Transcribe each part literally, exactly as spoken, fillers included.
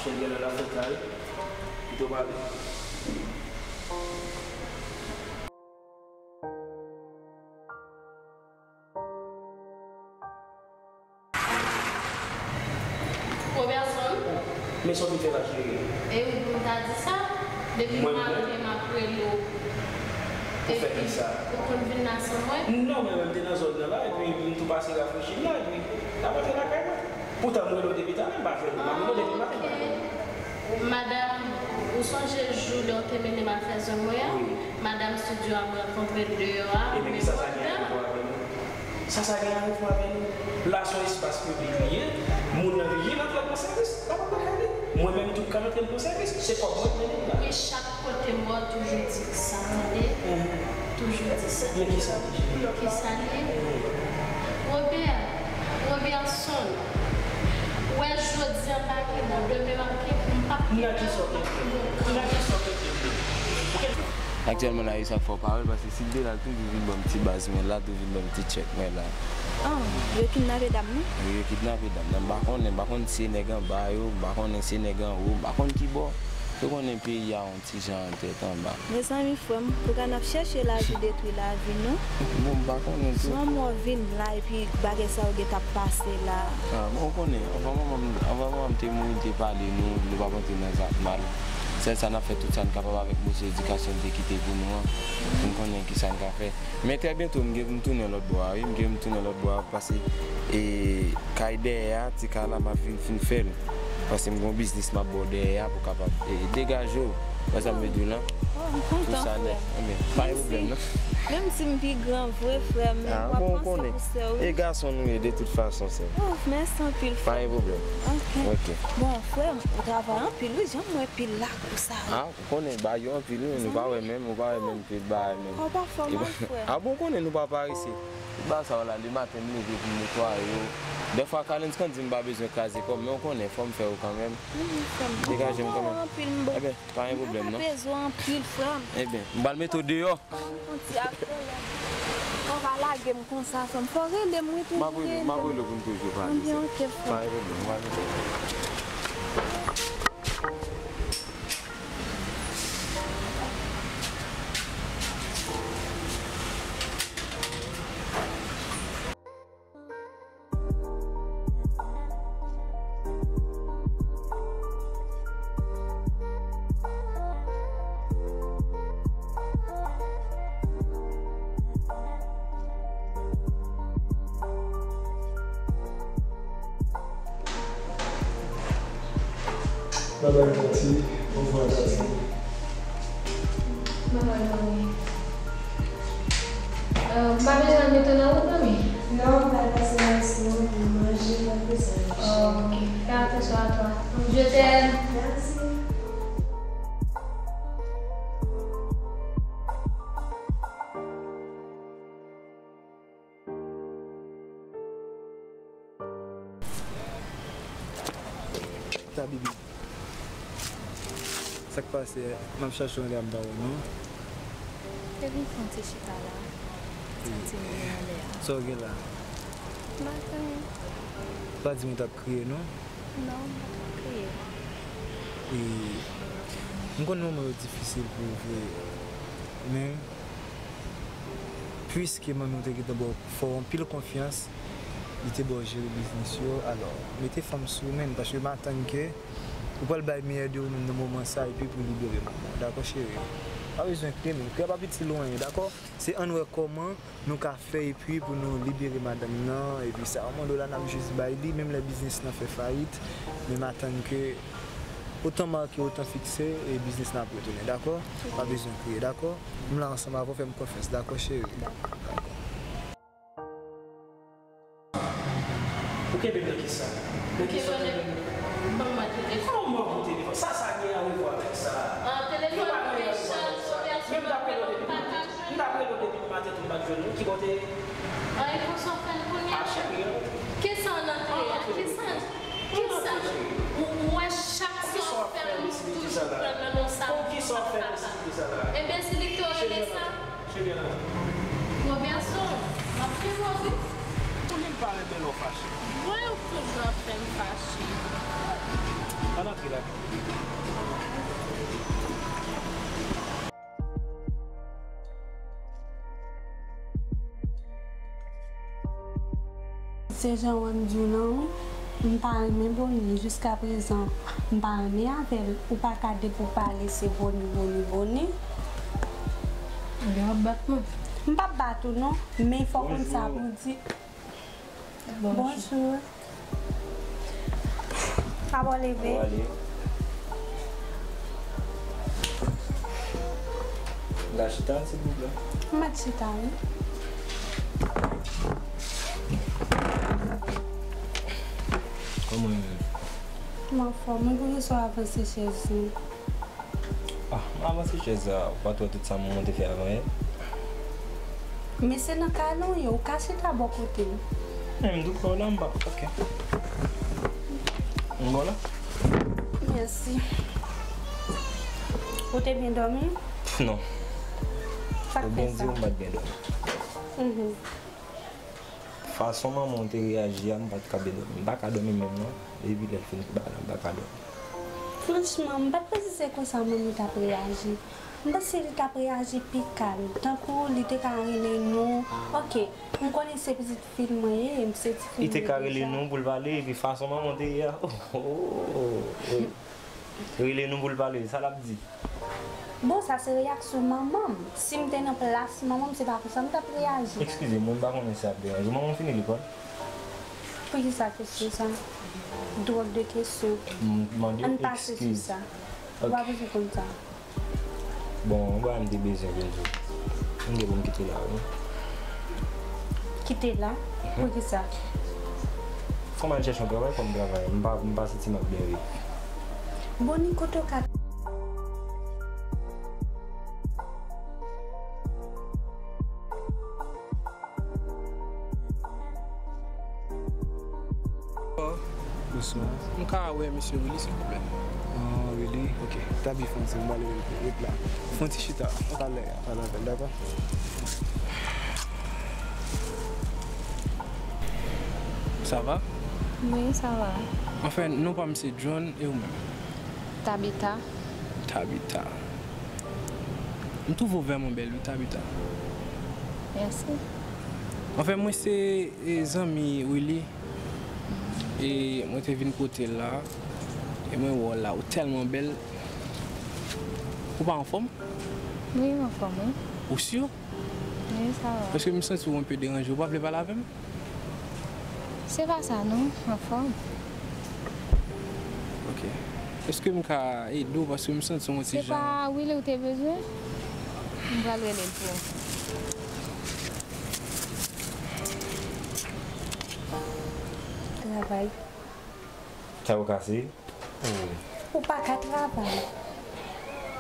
Chen gen lè l ap fè kay, li tou pale. Robertson. Men sa w vin fè la, cheri? E ou pou m ta di sa? Depi maten m ap rele w. Pou fè kisa? Ou konn vin la san mwen? Non, men mwen m te nan zòn nan la, epi m tou pase rafrechi m la, epi m ap antre lakay mwen. Poutan m rele w depi talè, m pa jwenn ou. M ap rele w depi maten, m pa jwenn ou. Madanm, ou sonje jou lè w te mennen m al fè zòn mwen an? Wi. Madanm estidyo a m rankontre deyò a, men mwen menm. Sa sa gen a wè avè nou? Sa sa gen a wè avè nou? La se yon espas piblik li ye, moun nan vin, li rantre l pran sèvis, pa pran kay li. Mwen menm tou, m ka rantre m pran sèvis, se kòb mwen k mennen m la. Wi, chak kote m wè w toujou di sa, tande? Toujou di sa. Men kisa li ye? Kisa li ye? Robert, Robertson, wè jodi a m pa gen bon, demen m ap gen, m p ap gen bon. Nan kisa w gen bon? Nan kisa w gen bon? Aktyèlman la, e sa k fè w pa wè l, paske si l te la, l toujou vin ban m ti baz mwen la, toujou vin ban m ti tchèk mwen la. Ah, yo kidnape dam nan? Wi, yo kidnape dam nan. M pa konnen, m pa konn si se nèg anba yo, m pa konnen si se nèg anwo, m pa konn ki bò. Yo konnen peyi a yon ti jan tèt anba. Mezanmi, frè m, pou gad n ap chèche lavi detwi lavi nou. Bon, m pa konnen tou. Manman w vin la epi bagay sa yo gentan ap pase la. Ah, bon, ou konnen, anvan manman m, anvan manman m te mouri, m te pale nou, nou p ap antre nan zak mal. Sèl sa n ap fè tout sa n kapab avèk bouse edikasyon l te kite pou nou an, pou n konnen kisa n ka fè. Men trè byento, m gen pou m tounen lòt bò a, wi, m gen pou m tounen lòt bò a, paske, e, kay dèyè a, ti kay la, m ap vin fin fè l. Paske m gen yon biznis m ap ba w dèyè a pou w kapab, e, degaje w. Wè sa m vle di w lan? Oh, m kontan, frè m. Tout sa nèt. Ebyen, pa gen pwoblèm, non. Menm si m pi gran vre, frè m, men m ap panse pou sè w, wi. E gason nou ye, de tout fason, sè. Oh, mèsi anpil, frè m. Pa gen pwoblèm. Ok. Ok. Bon, frè m, ou travay anpil, wi, jan m wè pil lakou sa, wi. Ah, ou konnen, bagay yo anpil, wi, nou pa wè menm, ou pa wè menm pil bagay menm. Kò w pa fè w mal, frè m. Ah bon, ou konnen nou pa parese. Tout bagay sa yo la, le maten m leve pou m netwaye yo. Dèfwa, Kalens konn di m pa bezwen kraze kò m, men ou konnen, fò m fè yo kanmenm. Wi, frè m. Degaje m kanmenm. Ebyen, pa gen pwoblèm, non. M pa bezwen anpil, frè m. Ebyen, m pral mete w deyò. Ban m yon ti apèl. Ou pa lage m konsa, frè m. Fò w rele m, wi, toujou rele m. M ap rele w, m ap rele w pou n toujou pale, sè. Ebyen, ok, frè m. Pa gen pwoblèm, m ap rele w. Babay, Tati. Obvwa, Tati. Babay, manmi. Euh, m pa bezwen al mete w nan wout, manmi? Non, m pral pase nan restoran pou m manje, m pral peze manje. Oh, ok. Fais attention à toi. Je t'aime. Merci. Ta bibi. Sa k pase? M ap chache w anlè a, m pa wè w non. Te vin fè yon ti chita la. Santi m byen anlè a. Sa w gen la? M pa gen anyen. Pa di m ou t ap kriye non. Non, m pa t ap kriye. E, m konn moman yo difisil pou ou vre. Men, piske manmi w te gentan ba w, fè w anpil konfyans, li te ba w jere biznis yo, alò, mete fanm sou ou menm, paske m atann ke ou pral bay meyè de ou menm nan moman sa, epi pou libere manman w. Dakò, cheri? Pa bezwen kriye, men kriye pa piti lwen, dakò? Se ann wè kòman nou ka fè epi pou nou libere madanm nan, epi sa. Yon moman la, n ap jis bay li, menm lè biznis lan fè fayit, men m atann ke otan make, otan fikse, e biznis lan ap retounen, dakò? Pa bezwen kriye, dakò? M la ansanm avè w, fè m konfyans, dakò, cheri? Dakò. Ou kenbe m nan kisa? Nan kisa ou kenbe m? Ban mwen telefòn. Kòman pou telefòn? Sa, sa gen a wè avèk sa? Ah, telefòn ou mechan, Robertson, m ap rele w depi maten. M t ap rele w depi maten tou, m pa t jwenn ou. Ki bò w te ye? Ay, konsa w fè l kounye a? Ah, cheri, antre. Kisa w nan tè a? Kisa? Kisa? Ou, ou wè chak sa w fè, m toujou pran nan non sa. Kisa w fè, Miss Lisa la? Enbensilik te w rele sa? Cheri, antre. Robertson, m ap fè w ri. Ou menm pa renmen lè w fache. Mwen, ou toujou ap fè m fache. Ann antre la. Se jan w wè m di w lan wi, m pa renmen Boni, jiskaprezan m pa renmen avè l, ou pa ka depi w pale se Boni, Boni, Boni. Ebyen w ap bat mwen. M p ap bat ou non, men fò w konn sa pou w di. Bonjou. Bonjou. Kòman w leve? Kòman w ale? La chita, silvouplè. M mèt chita, wi. Kòman w ye menm? M anfòm, wi, poukisa w avanse chèz lan? Ah, m avanse chèz la, ou pa t wè tout sa manman w te fè avan yè? Men se nan kay lan w ye, ou ka chita bò kote m. Men m tou prè w la, m pa, ok. M bò la? Mèsi. Ou te byen dòmi? Non. Sa k fè sa? Pou byen di w, m pa t byen dòmi. Mhm. Fason manman w te reyaji a, m pa t ka byen dòmi. M pa ka dòmi menm non. Depi lè l fin fè bagay la, m pa ka dòmi. Franchman, m pa t panse se konsa manmi t ap reyaji. M panse li t ap reyaji pi kalm. Tankou li te ka rele non. Ok, m konnen se pitit fi l mwen ye, m se tifi m ye deja. Li te ka rele non pou l pale, epi fason manman w te ye a. Oh, oh, oh, oh. Rele non pou l pale, sa l ap di? Bon, sa se reyaksyon manman m. Si m te nan plas manman m, se pa konsa m t ap reyaji. Eskize m, mwen pa konnen si ap deranje w. Manman w fini lekòl? Poukisa kesyon sa? Dwòl de kesyon. M mande w eskiz. Ann pase sou sa. Ou pa bezwen konn sa. Bon, yon bagay m te bezwen pou di w. M gen pou m kite la, wi. Kite la? Mhm. Poukisa? Fò m al chèche yon travay, fò m travay. M pa, m pa santi m ap byen viv. Boni, kote w ka. Bonswa. M ka wè mesye Willy, silvouplè? Ah, Willy, ok. Tabli fè yon ti, m prale ret la. Fè yon ti chita. Talè, talè, dakò? Sa va? Wi, sa va. Anfen, non pa m se John, e ou menm? Tabita. Tabita. M twouve w vrèman bèl wi, Tabita. Mèsi. Anfen, mwen se, e, zanmi Willy. E mwen te vin kote l la. E mwen wè w la, ou tèlman bèl. Ou pa anfòm? Wi, m anfòm, wi. Ou si? Wi, sa va. Paske m santi w enpe deranje. Ou pa vle pale avè m? Se pa sa non, anfòm. Ok. Èske m ka ede w paske m santi w yon ti jan. Se pa Willy ou te bezwen? M pral rele l pou ou. Travay. Sa yo kase? Ou pa ka travay.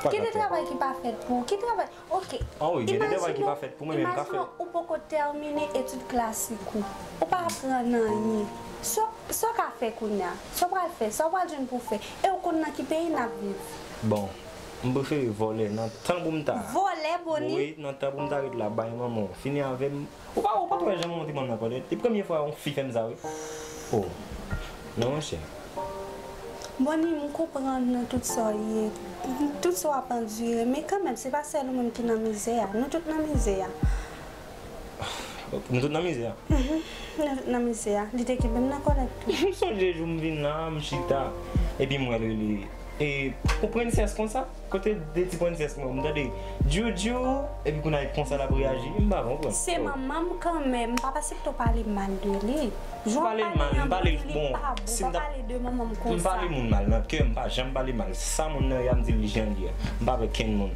Ki de travay ki pa fèt pou ou? Ki travay? Ok. Ah wi, gen de travay ki pa fèt pou mwen, men m ka fè. Imajine w, ou poko tèmine etid klasik ou. Ou pa aprann anyen. Sa w, sa w ka fè kounye a? Sa w pral fè? Sa w pral jwenn pou w fè? E w konn nan ki peyi n ap viv? Bon, m prefere vòlè nan tan pou m ta. Vòlè, Boni? Wi, nan tan pou m ta ret la, bay manman w. Fini avè m. Ou pa, ou pa t wè jan manman w te ban m nan kòlèt? E premye fwa yon fi fè m sa, wi. Oh. Non, monchè. Boni, m konprann nan tout sa w ye, tout sa w ap andire, men kanmenm, se pa sèl ou menm ki nan mizè a. Nou tout nan mizè a. Nou tout nan mizè a? Mhm. Nou tout nan mizè a. Li te kenbe m nan kòlèt tou. M sonje jou m vin la, m chita, epi m wè l rele, e, pou prensès konsa. Kote de ti prensès mwen, m tande djou djou, epi kounye a e konsa l ap reyaji, m pa konprann. Se manman m kanmenm, m p ap aksepte w pale mal de li. Jan w pale mal, m pale l, bon, si m ta, m pale de manman m konsa. M pale moun mal nan kè, m pa janm pale mal. Sa moun nan ye a, m di l jan l ye a. M pa pè kenn moun.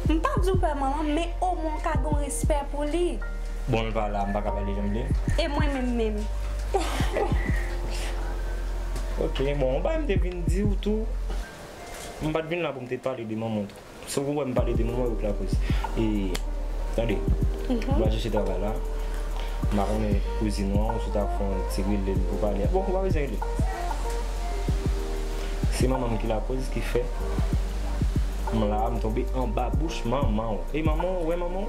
M pa di w pè manman m, men omwen w ka gen yon respè pou li. Bon, l pa la, m pa ka pale jan m vle. E mwen menm menm. Ok, bon, yon bagay m te vin di w tou. M pa t vin la pou m te pale de manman w tou. Si w wè m pale de manman w, ou k lakoz. E, tande, m pral chèche travay la. M pa konnen kouzin ou an, ou si w ta fè yon ti rele l pou pale. Bon, ou pa bezwen rele. Se manman m ki lakoz ki fè m la, m tonbe anba bouch manman w. E manman w, ou wè manman w?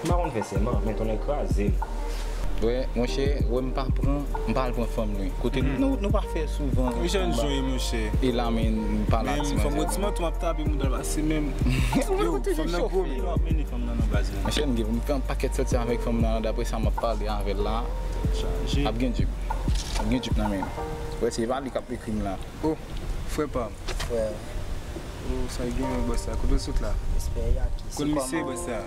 M pa konn fè sèman, men tonnè kraze m. Wè, monchè, wè m pa pran, m pa al pran fanm lwen. Kote nou, nou pa fè souvan. Monchè, n jwe, monchè. E la, men, m pa la, ti manzè. Fò m ti manti, m ap tape mouda l pase menm. Yo, fanm nan gwo, men. Monchè, m gen pou m fè yon pakèt sòti avèk fanm nan, dapre sa m ap pale avè l la. Ap gen djip. Ap gen djip nan men l. Wè, se pa li k ap ekri m la. Oh, frè pa m. Frè. Oh, sa gen, bòs la. Kote w sot la? Respè, Yaki. Konn misye, bòs la.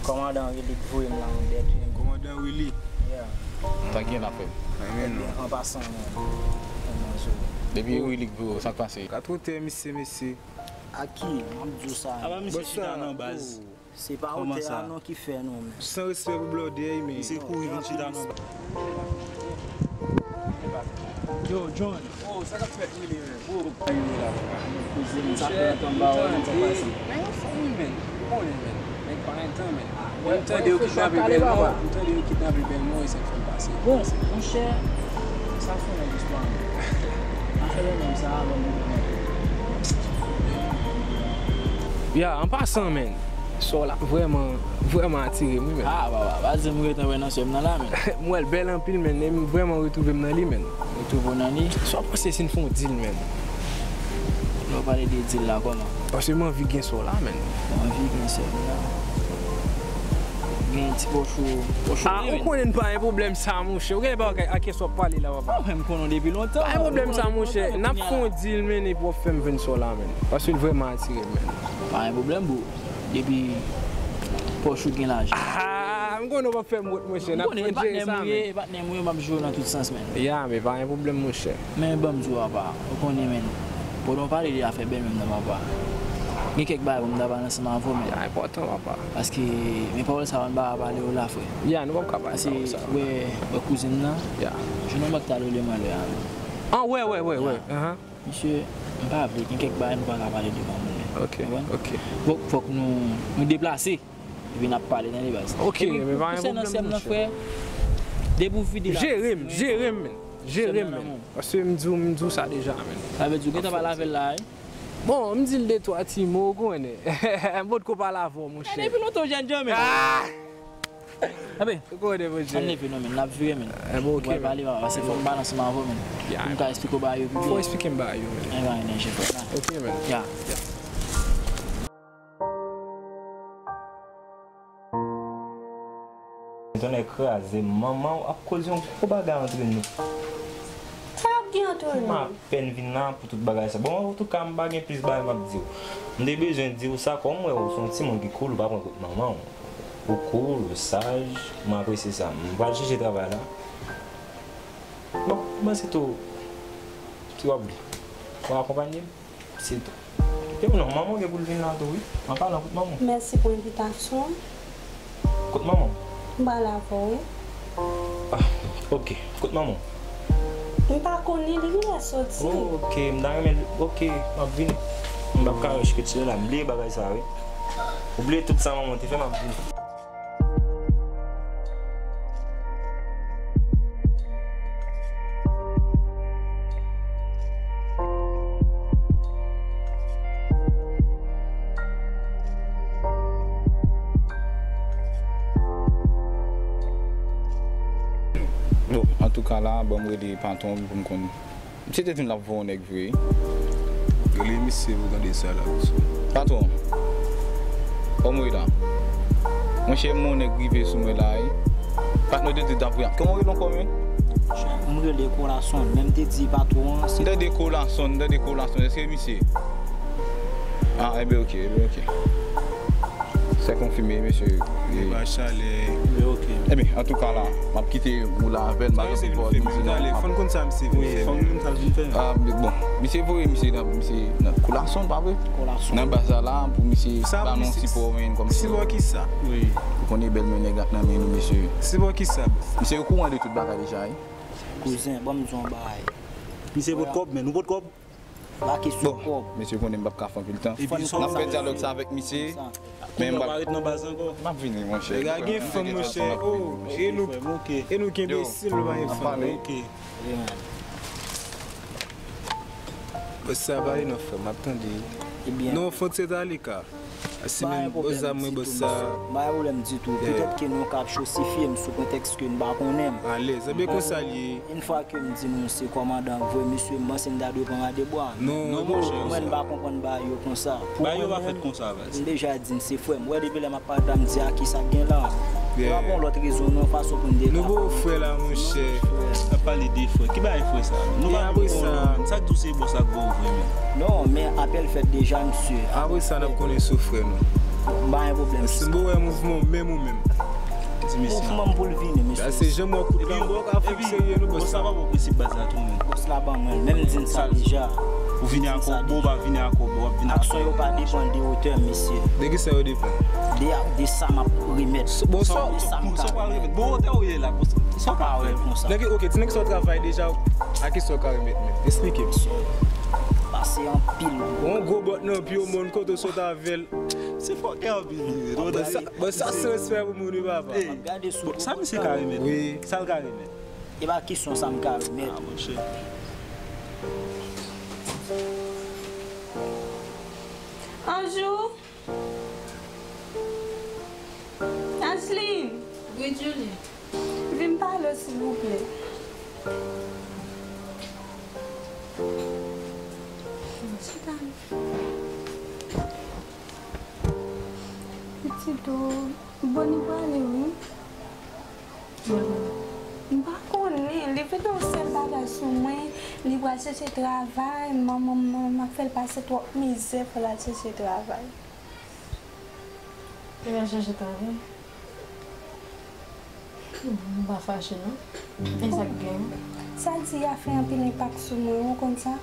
Kòmandan Willy k voye m la, mon bèt, wi. Kòmandan Willy. Yeah. Sa gen la, frè? Ebyen, an pasan, man. Kòman sou? Depi Willy k voye w, sa k pase? Ka twò tè, misye, mesye. A ki? M ap di w sa. Aba misye chita nan baz. Se pa otè a non ki fè nou menm. San respè pou blòdè, men. Misye kouri vin chita nan. Yo, John. Oh, sa k ap fèt, Willy, men? Bro, sa fè lontan m pa wè, men sa pase. Men yon fanmi, men. Ou konnen, men. Men pa gen tan, men. M tande yo kidnape bèlmò, m tande yo kidnape bèlmò, e sa k fè m pase. Bon, monchè, sa se yon lòt istwa, men. Afè bèlmò sa a, bon, bon, bon. Ya, an pasan, men. Sa w la vrèman, vrèman atire m, wi, men. Ah, papa, pa di m ou gentan wè nan sè m nan la, men. M wè l bèl anpil, men, e m vrèman retwouve m nan li, men. Retwouve w nan li? Sa w panse si n fè yon deal, men? Lè w pale de deal la, kòman? Paske m anvi gen sa w la, men. Ou anvi gen sè m nan? Gen ti pòch ou, pòch ou. Ah, ou konnen n pa gen pwoblèm sa, monchè. Ou gen pa ak, ak kiyès w ap pale la, papa? Ah, men m konnen w depi lontan. Pa gen pwoblèm sa, monchè. N ap fè yon deal, men, epi w ap fè m jwenn sa w la, men. Paske l vrèman atire m, men. Pa gen pwoblèm, bro. Depi pòch ou gen lajan. Ah, m konnen w p ap fè m wont, monchè. N ap fè jere sa, men. M konnen, e patnè m ou ye, e patnè m ou ye, m ap jwe w nan tout sans, men. Ya, men pa gen pwoblèm, monchè. Men ban m di w, papa, ou konnen, men. Pandan w pale de afè bèlmè m nan, papa. Gen kèk bagay pou m ta pale ansanm avè w, men. Ya, enpòtan, papa. Paske, men pawòl sa yo, nou pa ka pale yo la, frè. Ya, nou p ap ka pale pawòl sa yo. Paske, wè, wè kouzen m nan. Ya. Jwenn yon bak talè ou lè mwen lè a, men. Ah, wè, wè, wè, wè. Ya. Ahan. Misye, m pa vle, gen kèk bagay nou pa ka pale devan moun, men. Ok, ok. Fòk, fòk nou, nou deplase. Epi n ap pale, tande, baz. Ok, men pa gen pwoblèm, monchè. Konsènan sè m nan, frè, depi w vide la. Jere m, jere m, men. Jere m, men. Paske m di w, m di w sa deja, men. Sa vle di w gentan pale avè l la, wi? Bon, m di l de twa ti mo, ou konnen. M potko pale avè w, monchè. Depi lontan w jènjan, men. Ah! Anben, ou konnen, monchè. Ann leve non, men, n ap vire, men. Enben, ok, men. Pral pale, papa, paske fò m pale ansanm avè w, men. Ya. Pou m ka eksplike w bagay yo pi byen. Fò w eksplike m bagay yo, men. Enben, danje, frè. Ok, men. Ya. Tonnè kraze m, manman w ap koze yon gwo bagay antre nou. Sa ap gen antre nou? M apèn vin la pou tout bagay sa. Bon, antouka, m pa gen plis bagay m ap di w. M te bezwen di w sa, kòm m wè w se yon timoun ki cool, ou pa pran kout manman w. Ou cool, ou saj, m apresye sa. M pral chèche travay la. Bon, m panse tou, ki w ap di? W ap akonpanye m? Se tou. Epi non, manman w gen pou l vin la tou, wi. An palan, kot manman w? Mèsi pou envitasyon an. Kot manman w? M pral avè w, wi. Ah, ok. Kot manman w? M pa konnen, li genlè soti. Oh, ok, m ta renmen, ok, m ap vini. M p ap ka rèch retire la, m bliye bagay sa, wi. Ou bliye tout sa manman w te fè, m ap vini. Bon, antouka la, ban m rele patwon pou m konn. Misye te di m l ap voye yon nèg vre. Rele misye pou tande sa l ap di. Patwon. Kòman w ye la? Monchè, m wè yon nèg rive sou mwen la, wi. Patnè w te di l t ap voye. Kòman w rele ankò, men? M rele Kolason, men m te di patwon an, se... M tande Kolason, m tande Kolason. Èske misye? Ah, enben, ok, enben, ok. Se konfime, mesye. E pa chalè. Enben, antouka la, m ap kite ou la avè l, m pa gen pou di non. Fò n konn sa misye vin fè. Fò n konn sa l vin fè. Ah, bon, misye voye misye nan, misye nan Kolason, pa vre? Kolason. Nan baz la, pou misye ba nou sipò, men, kòm... Sipò kisa? Wi. Ou konnen bèl men nèg ak nan men nou, mesye. Sipò kisa, bòs? Misye okouran de tout bagay deja, wi. Kouzen, ban m di w yon bagay. Misye pot kòb, men nou pot kòb. Pa kesyon kòb. Bon, mesye konnen m p ap ka fè anpil tan. N ap fè dyalòg sa avèk misye. Men m p ap ret nan baz ankò. M ap vini, monchè. Nèg la gen fanm, monchè. Oh, e nou, e nou ki enbesil, nou pa gen fanm. Ok. Bòs sa pale non, frè m, m ap tande. Non, fon se ta li ka. Mèsi, men, bòs sa, mwen, bòs sa. Pa gen pwoblèm ditou. Petèt ke nou ka ap chosifye m sou pretèks ke nou pa konnen m. Alèz, ebyen konsa l ye. Yon fwa ke m di nou se kòmandan, vre mesye, m panse m ta dwe pran radebwa. Non, non, monchè. Mwen, m pa konprann bagay yo konsa. Bagay yo pa fèt konsa, baz. M deja di n se frè m. Ou wè, depi lè m ap pale, m di a ki sa k gen la. E pa pou yon lòt rezon, non, fason pou n dekafou. Nou pa frè la, monchè. N ap pale de frè. Ki bagay frè sa? Nou pa konprann. Sa k di w se bòs la k ba w vre, men. Non, men apèl fèt deja, mesye. Apre sa, n ap konnen si w frè nou. Pa gen pwoblèm. Si m wè mouvman w, menm ou menm. Di mesye. Mouvman m pou l vini, mesye. Se jan mwen kout lan, bò ka fik serye nou, bòs la. Bòs la pa bon prensip baz la tou, men. Bòs la ban mwen, menm di n sa deja. Ou vini ak yon bon, w pa vini ak yon bon, w ap vini ak... Aksyon yo pa depann de wotè m, mesye. De ki sa yo depann? De, de sa m ap remèt. Bon, sa, de sa m ka remèt. Bon, wotè ou ye la, sa w ka fè konsa. Nèg, ok, ti nèg sa w travay deja, a ki sa w ka remèt menm? Esplike m. Pase anpil. Yon gwo bòt nan pye w, moun kote w sot avè l. Se fòkè anpil li ye. Bon, sa, bon, sa se respè pou moun, wi, papa. Ey, sa misye ka remèt? Wi. Sa l ka remèt? E pa kesyon sa m ka remèt. Ah, monchè. Anjou? Angeline? Wi, Julie. Vin pale w, silvouplè. Chita. Pitit ou, bon, li prale, wi. M pa konnen, li vin nan yon sèl bagay sou mwen, li pral chèche travay, manman m ap fè l pase twòp mizè, fò l al chèche travay. Li pral chèche travay? M pa fache, non. E sa k gen? Sa l di a fè anpil enpak sou mwen, ou konn sa?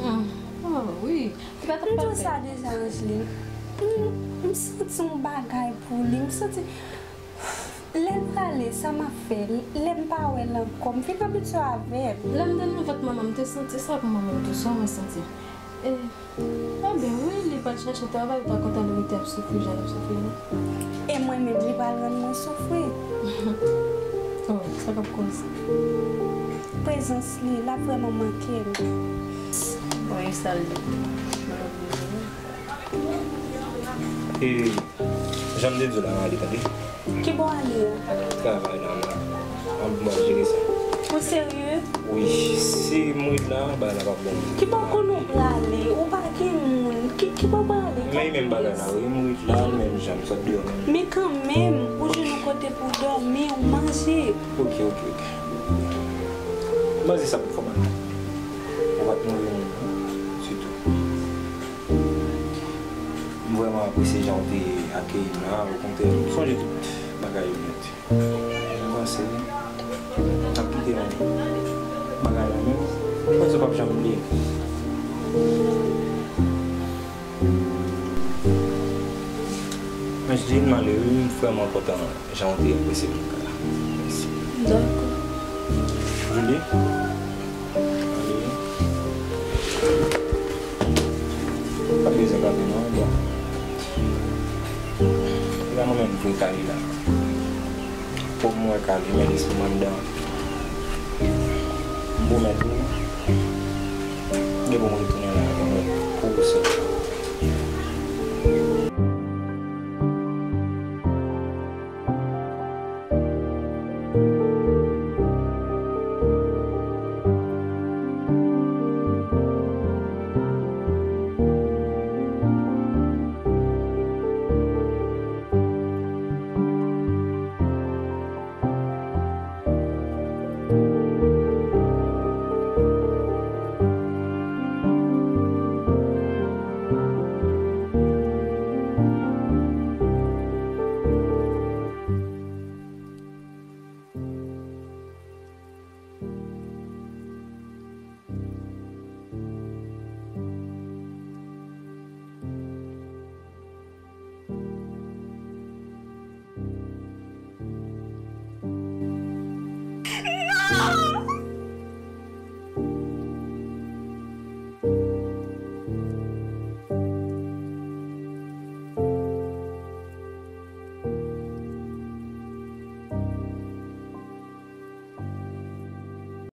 Ah, ah, wi. Li pa t ap pale. M di w sa deja, Angeline. M, m santi yon bagay pou li. M santi, lè l prale, sa m ap fè? Lè m pa wè l ankò, m vin abitye avè l. Lè m te nan vant manman m, m te santi sa pou manman m tou, sa w santi. E, Ebyen wi, li pral chèche travay, ou pa kontan li rete ap soufri jan l ap soufri la? E mwen menm, li pral rann mwen soufri. Oh, sa k ap koze? Prezans li, l ap vrèman manke m. Bon, e sa l ye? E, jan m te di w la, m ale, tande. Ki bò w ale a? Travay la, m ap, m ap jere sa. Ou serye? Wi, si m ret la, bagay la p ap bon. Ki bò w konnen w prale? Ou pa gen moun. Ki, ki bò w prale? Men menm bagay la, wi, m ret la, menm jan, m sot deyò menm. Men kanmenm, ou jwenn yon kote pou w dòmi, ou manje. Ok, ok, ok. Manje sa pou fò mal. Ou pa t manje moun, non, sitou. M vrèman apresye jan w te akeyi m la, okontrè, m sonje tout bagay yo nèt. M panse, m ap kite yon bagay la menm. M panse w p ap janm bliye. Men Julie, m ale wi, m vrèman kontan jan w te apresye m la. Mèsi. Dakò. Julie? Pa bezwen gade non, bon. La mwen menm vre kale la. Pou mwen kale, men lespri m anndan. M pwomèt ou, gen pou mwen retounen.